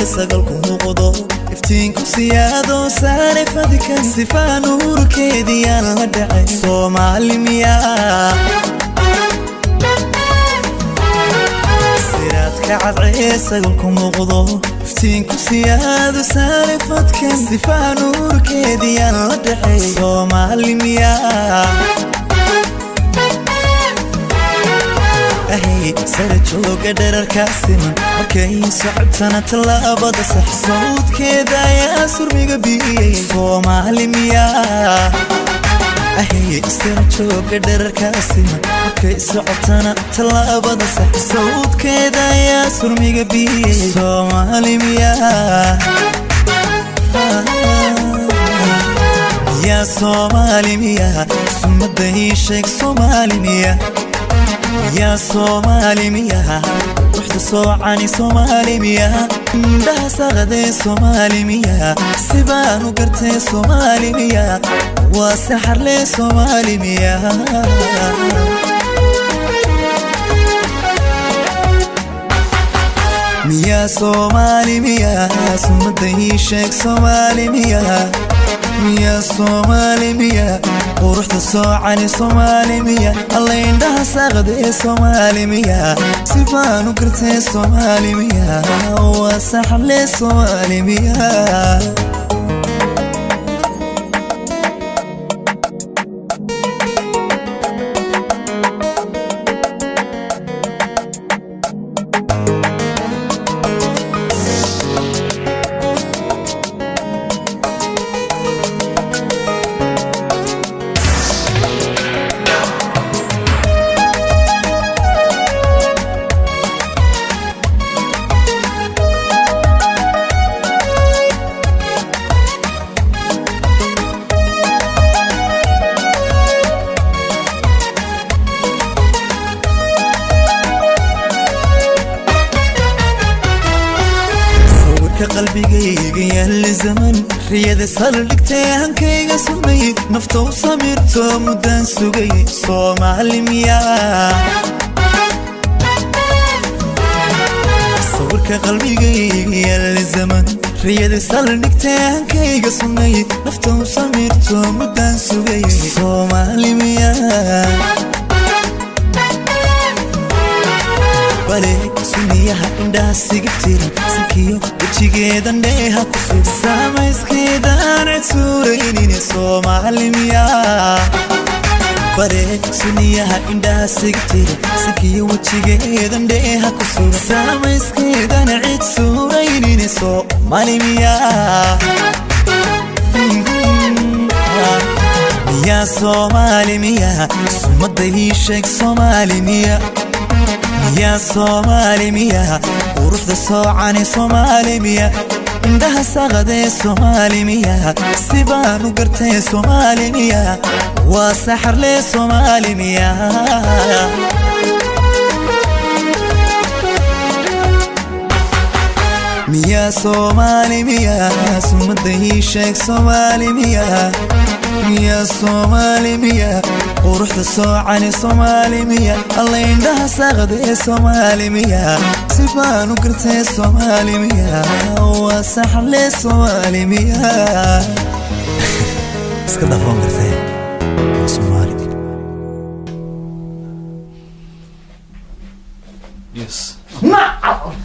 Cadcee sagalku muuqdo, iftiinku siyaado saare fadka, sifaa nuurkeediyaan la dhacay. Soomaali miyaa? Siraadka cadcee sagalku muuqdo, iftiinku siyaado saare fadka, sifaa nuurkeediyaan la dhacay. Soomaali miyaa? Ahay, sara jooga dherarkaa siman, markay socotana tallaabada sax, sawdkeeda ayaa surmiga biyey. Soomaali miyaa? Ahay, sara jooga dherarkaa siman, markay socotana tallaabada sax, sawdkeeda ayaa surmiga biyey. Soomaali miyaa? Yaa Soomaali miyaa? Sumada ii sheeg, Soomaali miyaa? Yaa Soomaali miyaa? Ruuxda soocani Soomaali miyaa? Indhaha saqadee Soomaali miyaa? Sibaan u gartee Soomaali miyaa? Waa saxarlee Soomaali miyaa? Miyaa Soomaali miyaa? Sumada ii sheeg, Soomaali miyaa? Miyaa Soomaali miyaa? Quruxda soocani Soomaali miya? Alla, indhaha saaqadee Soomaali miya? Sifaan u gartee Soomaali miya? Waa saxle Soomaali miya? Sawirka qalbigayga yaalla zaman, riyada saldhigtay, hankayga sumay, nafta u samirto muddaan sugay. Soomaali miyaa? Sawirka qalbigayga yaalla zaman, riyada saldhigtay, hankayga sumay, nafta u samirto muddaan sugay. Soomaali miyaa? Bale suniyaha indhaha siga tiran, sankiyo wejigeedan dheeha ku sug, saamayskeedaan cid suuraynin. Soomaali miyaa? Bare suniyaha indhaha siga tiran, sankiyo wejigeedan dheeha ku sug, saamayskeedan cid suuraynin. Soomaali miyaa? Miyaa Soomaali miyaa? Sumada ii sheeg, Soomaali miya? Miyaa Soomaali miyaa? Quruxda soocani Soomaali miya? Indhaha saqadee Soomaali miya? Sibaan u gartee Soomaali miya? Waa saxarlee Soomaali miya? Miyaa Soomaali miyaa? Sumada ii sheeg, Soomaali miyaa? Miyaa Soomaali miyaa? Quruxda soocani Soomaali miya? Alla, indhaha saqadee Soomaali miya? Sibaan u gartee Soomaali miya? Waa saxle Soomaali miya? Iska dhafoon gartee, waa Soomaali. Yes. Nacam.